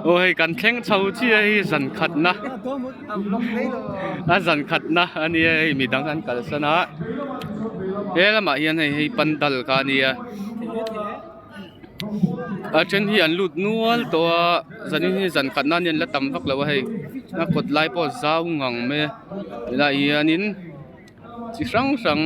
Aw hei kan thleng chho chiah a hei zan khatna a zan khatna a nia hei midang an kalsan a he lamah hian hei hei pandal kha a nia a then hi an lut nual tawh a zanin hi zan khatna ania an la tam vak lo a hei a kawt lai pawh a zau ngang mai a helaiah hianin. Chi hrang hrang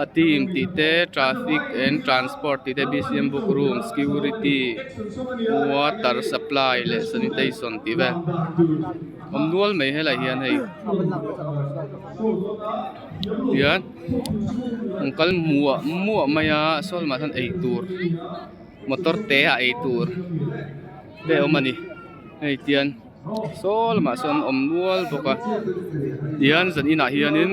a team tih te traffic and transport tih te bcm book room security water supply leh sanitation tih vel awm nual mai helai hian hei hian an kal muah muah mai a saw lamah sawn eitur motor te ah eitur te a awm a ni hei tian. Saw lamah sawn awm nual bawk a tihian zan inah hianin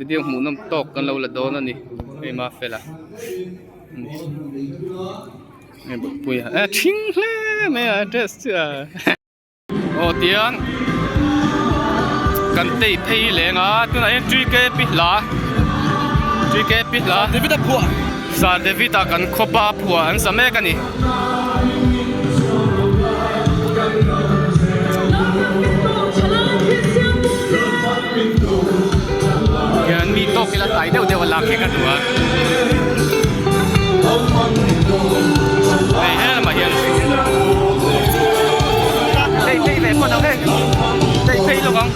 video hmuh nawm tawk kan lo la dawn a ni hei mafela hei bawihpuia eh ṭhing hle mai a dress chu a aw tihian kan tei phei leng a tunah hian T K P hla T K P hla Sir David a kan khawpa phuah an sa mek a ni. Hian mi tawk ila tlai deuh deuh a lak hi ka duh a. Hei he lamah hian phei phei ve pawn ang e phei phei lawk ang.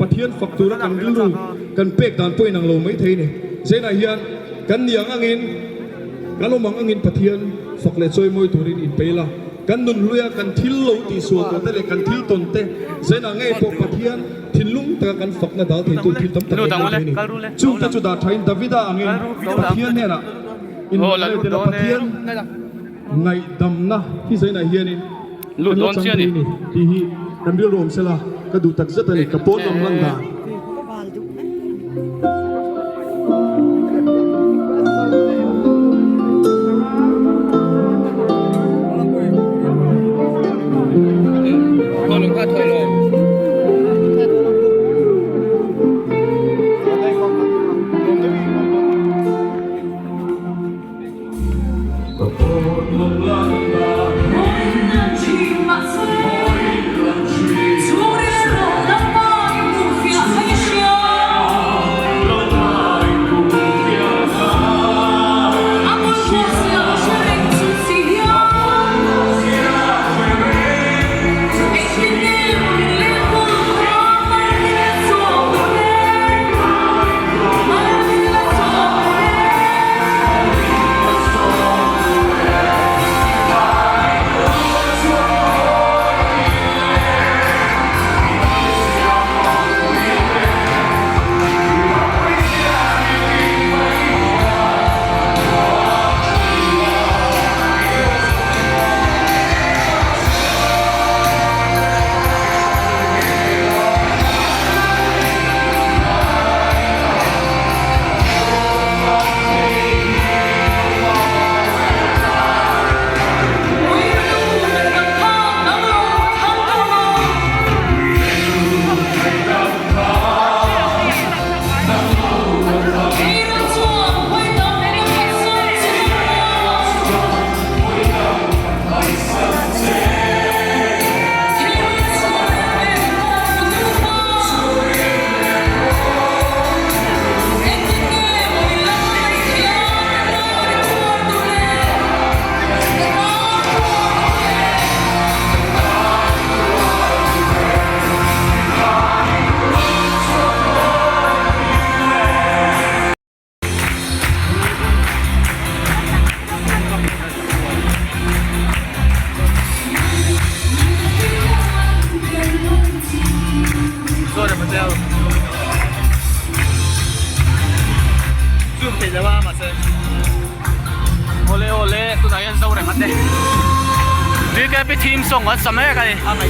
Pathian fak tura kan rilru kan pek dan pawh inang lo mai thei a ni. Zainah hian kan ni ang angin, kan awm ang angin Pathian fak leh chawimawi turin inpeil a. Kan nun hluia kan thil lo tihsual tawh te leh kan thil tawn te zainah ngei pawh Pathian thinlung taka kan fakna dal theitu thil tam tak a awm thei a ni. Chungte chu dah thain Davida angin Pathian hnenah inhmuh leh tel a, Pathian ngaihdamna hi zainah hianin kan la chang thei a ni tih hi kan rilru awm sela ka duh tak zet a ni. Ka pawn lam lan dan. thei lo a mahse awle awle tunah hian zo reng a te BKP theme song an sa mek a ni.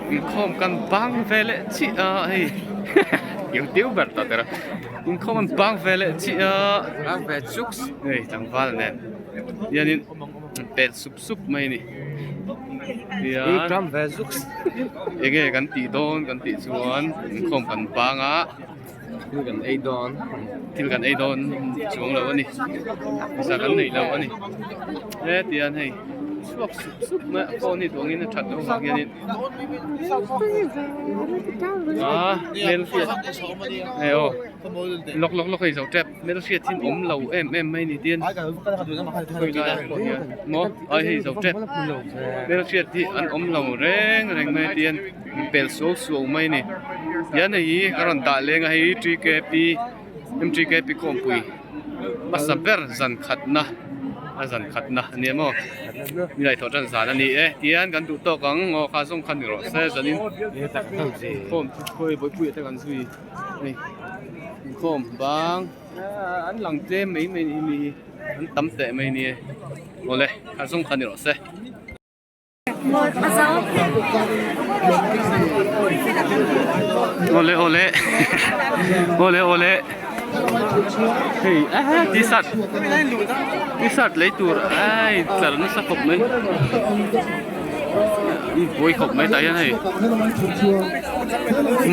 Inkhawm kan bang ve leh chiah a hei engtiu ber tawh tira inkhawm an bang ve leh chiah a bang ve chuk hei tlangval nen hianin an pel sup sup mai a ni tian enge kan tih dawn kan tih chuan inkhawm kan bang a. Thil kan ei dawn thil kan ei dawn chuang lo a ni pawisa kan neih lo a ni hetiang hei chhuak sup sup mai a phone hi duangin a that loh vang hianin ah hmel hriat hei aw lawk lawk lawk hei zo tep hmel hriat hi awm lo em em mai ni tin khawi laiah pawh hian maw ai hei zo tep hmel hriat hi an awm lo reng reng mai a tin. Pel suau suau mai a ni hian hei hi a rawn dah leng a hei T K P M T K P khawmpui hmasa ber zan khatna a zan khatna a nia maw nilai thawh tan zan a ni e tihian kan duh tawk ang aw kha zawng kha ni rawh se zanin khawm khawi bawihpuia te kan zui hei inkhawm bang an lang tlem mai mai a ni hi an tam teh mai a ni e awle kha zawng kha ni rawh se. Awle awle awle awle hei eh t-shirt t-shirt lei tur ai tlar nasa khawp mai buai khawp mai tah hian hei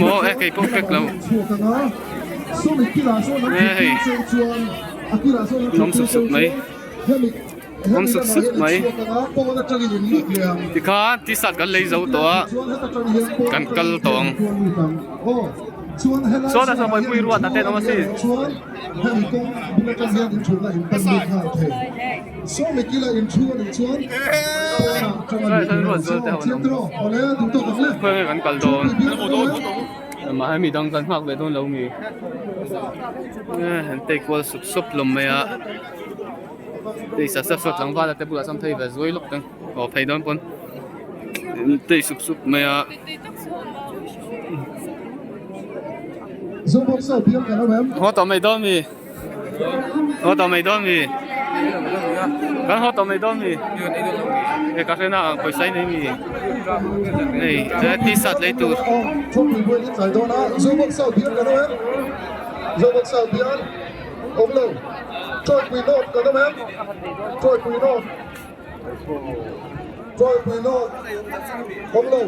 maw e kei pawh pack lo e hei awm sup sup mai. Awm sup sup mai tikhan t-shirt kan lei zo tawh a kan kal tawh ang chuan a sawipui ruat a tenawm asin. Khawi nge kan kal dawn mahse mi dang kan nghak leh dawn lo mi an tei kual sup sup hlawm mai a. Tei sa sap sap tlangval te bulah chuan phei ve zuai lawk ang aw phei dawn pawn tei sup sup mai a. Haw tawh mai dawn mi haw tawh mai dawn mi kan haw tawh mai dawn mi e ka hrena ang pawisa i nei mi hei t-shirt lei tur. Awm lo. Chawipui nawt kan awm em? Chawipui nawt. Chawipui nawt. Awm lo.